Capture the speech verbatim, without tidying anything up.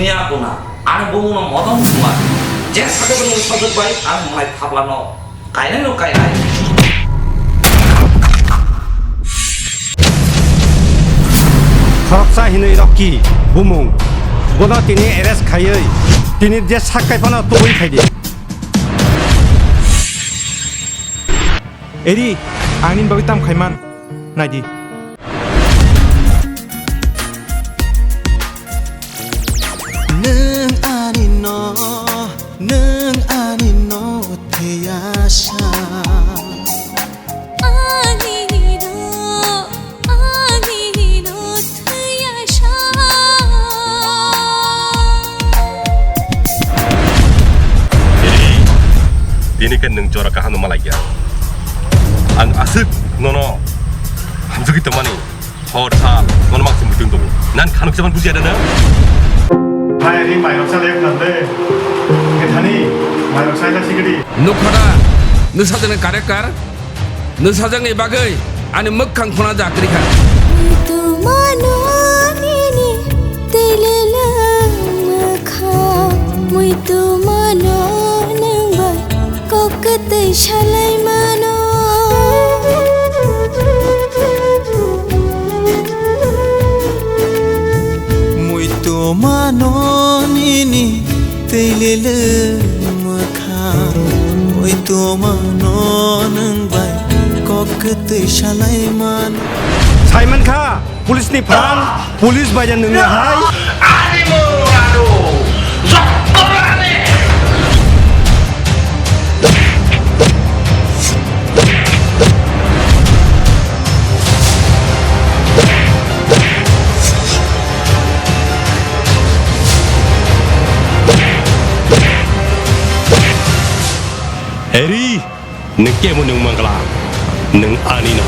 Niya kuna, ani bumungno modom kuma. Je sakhe bumung sajak bai, ani mulai thaplano kainai no kainai. Khoroksa hinwi Rocky bumung. Bono tini arrest khaiwi tini je sak kaiphano tubui phaidi. Eri, ang nini bagwi tam khaiman, naidi. Nwng ani no, nwng ani no thwiya sa. Ani no, ani no thwiya sa. Eri, tini khe nwng jora kaham no malaiya. Ang aswk nono hamjagwi tongmani. Hor sal, nono mak simi tung tung. Nan khanuk chaban bujiya dana. Hai ri mairok sa lek nande. Kethani mairok sa ta sikidi. Nukhoda, nwsajani karekar, nwsajani bagwi ani mwkhang khuna jakri kha. Tumano nini telele mwkhang, mui tumano nang bai kok kwtwi salai mano. Mui tumano nini tei lele mwkhang, mui tumano nwng bai kok kwtwi salai mano. Saiman kha. Police ni phan, police bai nwng hai. Ani moro aro, jotto ani. Eri, nwng kemo nwng mangla, nwng ani no.